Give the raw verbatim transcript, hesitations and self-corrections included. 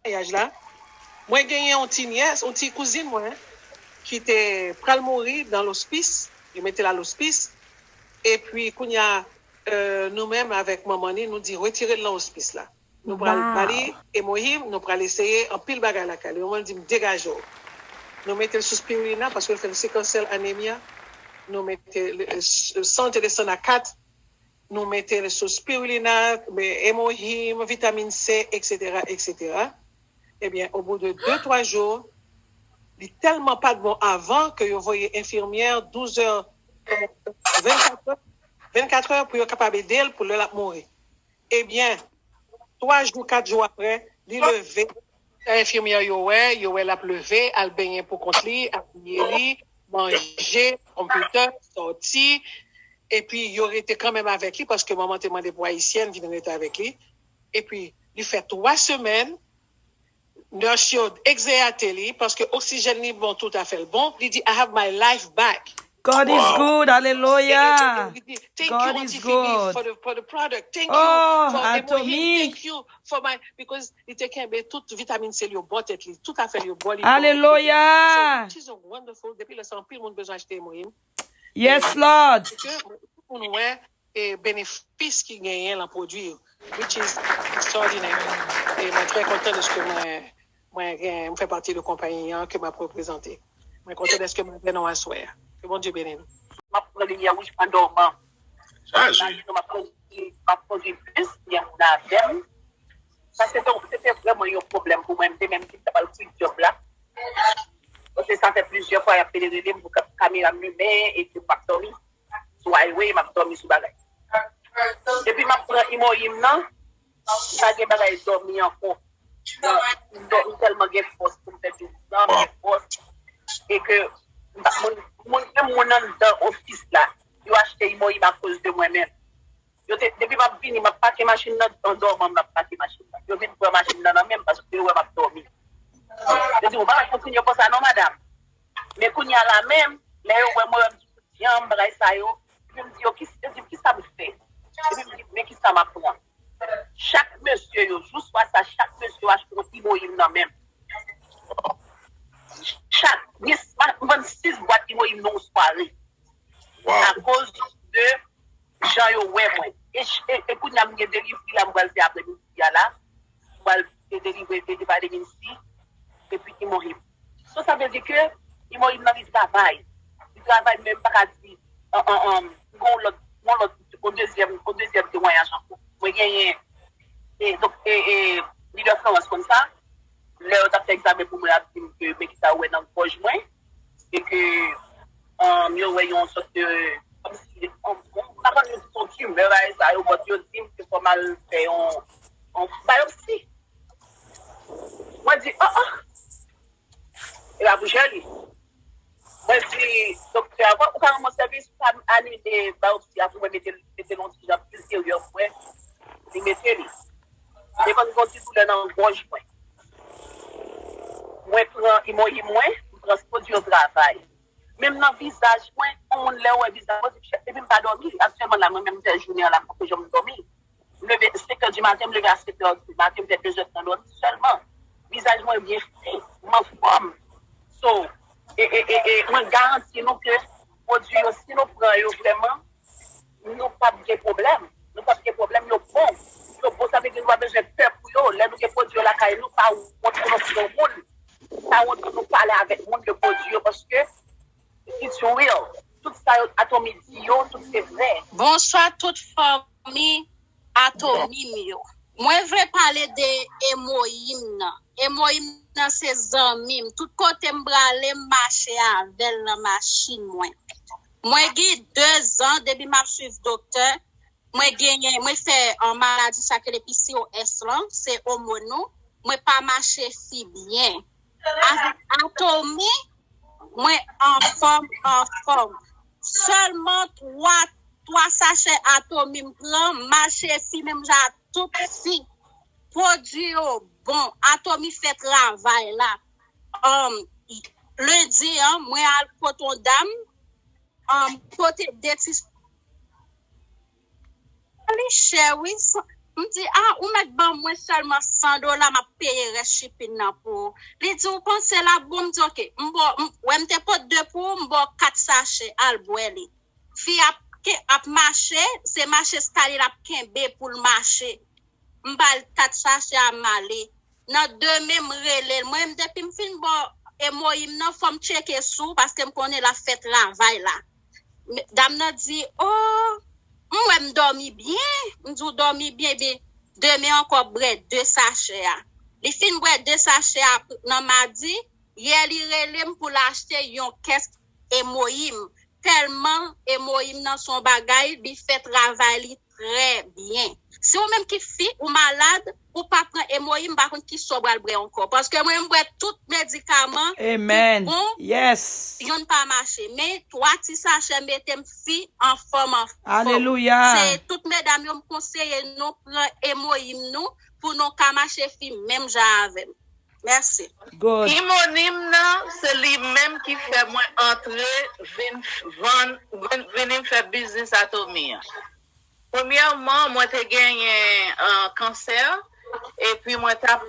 maryaj la, mwen genyen yon ti nyès, yon ti kouzin mwen, ki te pral mouri nan lospis, yo mete l a lospis, epi kounye a, euh, nou menm avèk manman ni, nou di retire l nan ospis la. Nou pral ba li emohim, nou pral eseye anpil bagay lakay li. Manman di m degaje w. Nou mete l sou spirulina paske l fè l sickle cell anemia. Nou mete l, euh, sante desann a kat. Nou mete l sou spirulina, emohim, vitamin C, et cetera, et cetera. Ebyen, au bout de de twa jou, li tèlman pa t bon avan ke yo voye enfimyè douz è, vennkat è, vennkat è pou yo kapab ede l pou lè l ap mouri. Ebyen, twa jou, kat jou apre, li leve. Enfimyè yo wè, yo wè l ap leve, al benyen pou kont li, abiye li, manje, konpitè, sòti. Epi yo rete kanmenm avèk li paske manman te mande pou ayisyèn vin rete avèk li. Epi li fè twa semèn, nurse yo egzeyate li paske oksijèn li bon, tout afè l bon. Li di, I have my life back. God is good, aleloya. Li di, thank you, Auntie Phoebe, for the, for the product. Thank you for emohim. Thank you for my, because li te kenbe tout vitamin C li yo bò tèt li, tout afè li yo bò li. Aleloya. So, it is a wonderful, depi lè sa anpil moun bezwen achte emohim. Yes, Lord. Pou nou wè e benefis ki genyen lan pwodui yo, which is extraordinary. E mwen trè kontan dèske mwen, mwen gen, mwen fè pati de konpayi an ke m ap reprezante. Mwen kontan dèske mwen avè nou aswè a. Ke Bondye beni nou. M ap pran limyè wouj pandan w ban. Sa, se. M ap pran, m ap pran plis, gen moun avè m. Sa se te, se te vrèman yon pwoblèm pou mwen. M te menm di m ta pral kwit djòb la. Paske sa fè plizyè fwa y ap rele rele m pou ka-, kamera m limen epi m p ap dòmi. Sou highway, m ap dòmi sou bagay. Depi m ap pran imoyim nan, m pa gen bagay dòmi ankò. M dò-, m tèlman gen fòs pou m fè biznis lan, m gen fòs. E ke m pa, moun, moun, menm moun anndan ofis la, yo achte imoyim akoz de mwen menm. Yo te, depi m ap vini, m ap pake machin nan, an dòman m ap pake machin nan. Yo vin pran machin nan nan men m paske yo wè m ap dòmi. Yo di, ou pa ka kontinye konsa non, madanm. Men kounye a la menm, lè yo wè mwen, m sou dyanm, bagay sa yo, epi m di yo, ki, yo di m, kisa m fè? Epi m di, men kisa m ap pran? Chak mesye yo, jou swa sa, chak mesye yo achte yon imoyim nan men m. Chak, m vann sis bwat imoyim nan yon sware. Akoz de jan yo wè mwen. E, e, e kounye a m gen delivri la, m pral fè aprè midi a la. M pral fè delivre de, de vitamin C epi imoyim. So, sa vle di ke imoyim nan li travay. Li travay, men m pa ka di, an, an, an, m gen yon lòt, yon lòt, yon dezyèm, yon dezyèm temwayaj ankò. Mwen genyen, e, donk, e, e, lidè Florence konn sa, lè yo t ap fè egzamen pou mwen, y ap di m ke men kisa yo wè nan gòj mwen, e ke, um, yo wè yon sòt de, kòmsi, yon, yon, m pa konn si se yon timè, bagay sa yo, but yo di m ke fò m al fè yon, yon bayopsi. Mwen di, oh, oh! E pa pou jè li. Mwen di, doktè a, ou ka rann mwen sèvis, ou ka anile bayopsi a pou mwen mete, mete l yon ti jan pi serye pou mwen. Li mete li. Li te konn gen yon ti doulè nan gòj mwen. Mwen pran imoyim mwen, m pran pwodui yo travay. Menm nan vizaj mwen, yon moun lè wè vizaj mwen, epi m pa dòmi. Aktyèlman la, mwen menm m fè jounen an la, m poko janm dòmi. M leve senk è di maten, m leve a sèt è di maten, m fè de zè tan dòmi sèlman. Vizaj mwen byen fre, m anfòm. So, e, e, e, e, mwen garanti nou ke pwodui yo, si nou pran yo vrèman, nou p ap gen pwoblèm. Nou p ap gen pwoblèm, yo bon. Yo bon, sa vle di nou pa bezwen pè pou yo. Lè nou gen pwodui yo lakay nou, pa wont pou nou pran moun. Pa wont pou nou pale avèk moun de pwodui yo, paske it's real. Tout sa yo Atomy di yo, tout se vrè. Bonswa tout fanmi Atomy m yo. Mwen vle pale de Emoyim nan. Emoyim nan se zanmi m. Tout kote m prale, m mache avè l nan machin mwen. Mwen gen de zan depi m ap swiv doktè. Mwen genyen, mwen fè an maladi sa k rele P C O S lan, se omòn nou. Mwen pa mache fi byen. Avèk Atomy, mwen anfòm, anfòm. Sèlman twa, twa sachè Atomy m pran, m mache fi menm jan ak tout fi. Pwodui yo bon, Atomy fè travay la. Um, lendi an, mwen al kote yon dam, um, pote de ti. Li chè wi, M di, ah, ou mèt ban mwen sèlman san dola, m ap peye rès shipping nan pou ou. Li di, ou panse l ap bon? M di, oke. M ba w, m, wè m te pot de pou ou, m ba w kat sachè, al bwè li. Fi ap, ke, ap mache, se mache eskalye l ap kenbe pou l mache. M ba l kat sachè a, m ale. Nan demen, m rele l. Mwen menm, depi m fin ba w emoji m nan, fò m tcheke sou, paske m konnen l ap fè travay la. Dam nan di, oh, m wè m dòmi byen. M di, w dòmi byen, ebyen, demen ankò bwè de sachè a. Li fin bwè de sachè a nan madi, yè li rele m pou l achte yon kès emoji m. Tèlman emoji m nan se yon bagay, li fè travay li trè byen. Si ou menm ki fi, ou malad, ou pa pran emoji m, m pa konn kisa w pral bwè ankò. Paske mwen, m bwè tout medikaman ki bon, youn pa mache. Men twa ti sachè mete m fi anfòm, anfòm. Se tout medam yo m konseye nou pran emoji m nou pou nou ka mache fi menm jan avè m. Mèsi. Emoji m nan, se li menm ki fè mwen antre vin vann, vin, vini fè biznis a Tommy an. Premyèman, mwen te genyen uh, kansè, epi mwen t ap